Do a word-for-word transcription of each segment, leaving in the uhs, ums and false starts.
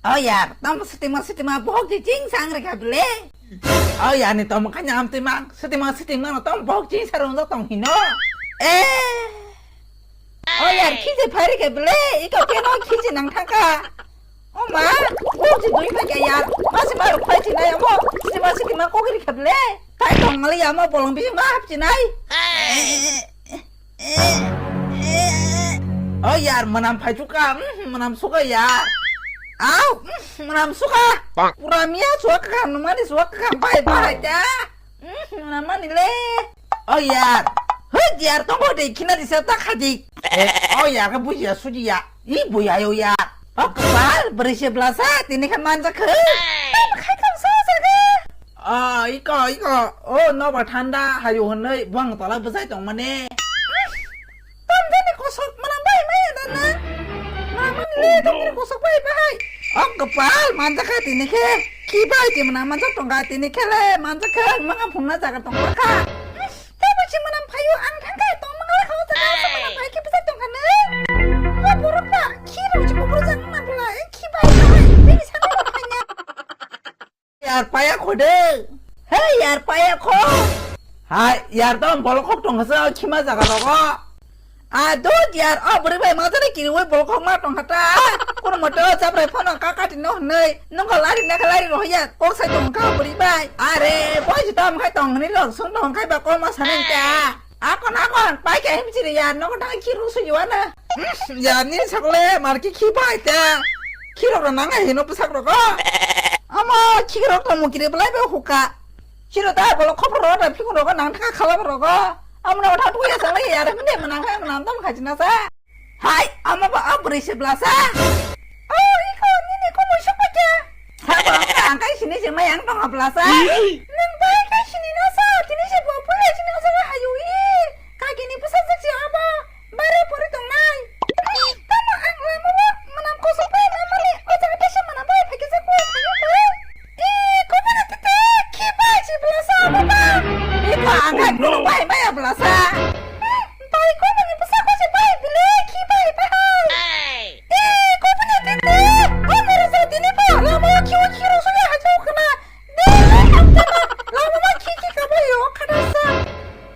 O yar, tamo sitima sitima bohok di ching sang rega bele. O yar ni tamo kanya am timang, sitima sitima no tamo bohok ching sarung tong hino. Eh. O yar, khiji phari khe bele, iko keno khiji nang thangka. O ma, bohok ji dui phai khe yar, masi ma ruk phai chinai amo, sitima sitima kokiri khe bele. Tai tong mali amo bolong bisi ma hap chinai. O yar, mwnam phai chuka, mm, mwnam suka yar. Au, mm, mwnam suka. Pura miya suka kam, mani suka kam, bai bai ta. Mm, mwnam mani le. O yar, hoi yar, tongo de khina disa ta khaji. O yar, ka buji ya, suji ya. I buya yo yar. O kapal, beri se belasa, tini kan manja khe. Khai kam sa sa ga. Ah, iko, iko. O, nobar thanda, hayu hwnwi, buang tola bwsai tongmani. Tamjani kosok, mana bai maya dana. Mama le, tamjani kosok bai bahai. O, kapal, manjakha tini khe. Ki bai ti mana manjak tongkha tini khe le, manjakha, manga phungna jaga tongkha. Tei bai si mana phayu, ang thangkha, tong manga le khao jaga, mana bai khe bwsai tongkha ne. O, borok ba, khi rok si kubur jang na bwla, khi bai bahai, bini sakno phanya. Yar paya khode. Hey, yar paya kho. Hai, yar to bolok khok tong sa khima jaga rogo. A do yar, o bwrwi bai ma jani kiri wai bolok khok ma tong hata. Kono moto jabrai phano ka kati no hnai. Nong ka lari na ka lari roh ya. Kok sai tong ka bwrwi bai. Are, boi ji tam khai tong ni lok sung tong khai ba kol ma sanai ta. Akon, akon, pai khe him chiri ya, nogo tang khi ruk sui wana. Hmm, ya, ni sakle, mar ki khi pai te. Khi rok nang ai hino pwsak rogo. Amo, khi rok to mukire belai be huka. Chiro ta bolo khopor rogo, ta phikun rogo, nang thaka khala rogo. Amo na tha tuya sakle ya, re mene manang hai manang tam khai china sa. Hai, amo ba a bwrwi se blasa. O, iko nini kumui sokpakya. Sabo wngkha ang kai sini se mai ang tong blasa. Nang bai kai sini na sa, tini se bo pula sini sa hayu i. Kaki ni bwsa jak si abo. Bare pori tong nai. Tamo ang lama ba manam kosok bai mama ni. O jaga tesa manam bai phaki se koi thayo bai. I, ko mana tete, khi bai si blasa abo ba. Iko ang kai bulu bai bai blasa. Bai ko mana bwsa ko se bai bile khi bai bai. Hey! Eh, ko punya tete. Oh, moro sa dini ba. Lama kiwa kiro suya hajo kana. De, ang tama. Lama ma ki ki kabo yo kada sa.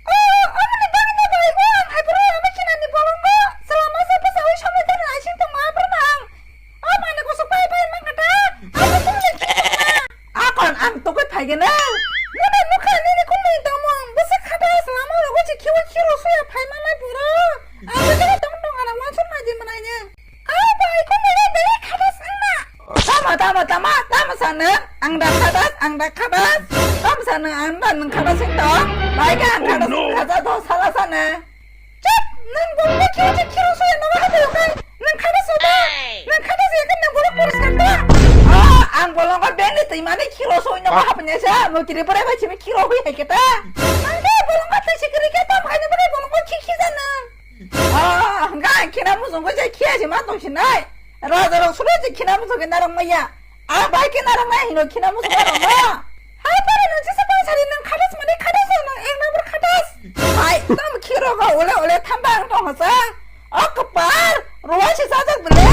Oh, amani bang na bai. Oh, ang hai bro, ama kina ni bolong ba. Selama sa pa sa oi sama tana asing tama pernang. Oh, mana ko supai pai mang kata. Aku tuh lagi. Akon ang tokoi phaigeno. Nini nukha nini kumui tamo ang bwsa khata salama rogo chi khiwa khiro suya phai manai boro. Ang bwsa tong tong ana wansuk nai di manai ne. Ai bai kumui le dai khata sangna. Tama tama tama tama sana. Ang da khata ang da khata. Tama sana ang da nang khata sing to. Bai ka ang khata sing khata to sala sana. Chop! Nang bolong khe je khiro soi no ha bo kai. Nang khata so ba. Nang khata se kan nang bolong por sa ba. Ah, ang bolong ko beng ni twi mani khiro soi no ha pnya sa. Mo kiri pore ba chimi khiro hui hai kita. Ang ke bolong ko twi sikiri ke tam hai ni bolong ko khi khi jana. Ah, ang ga khina mu jong ko je khia je ma tong sinai. Raja rok suru je khina mu jong ke narang maya. Ang bai khe narang nai hino khina musu narang ma. Hai pare nang jesa pang sari nang khadas mani khadas nang ek number khadas. Hai tam khiro ga ole ole thamba ang tong sa. O kapar, ruwa si sajak bele.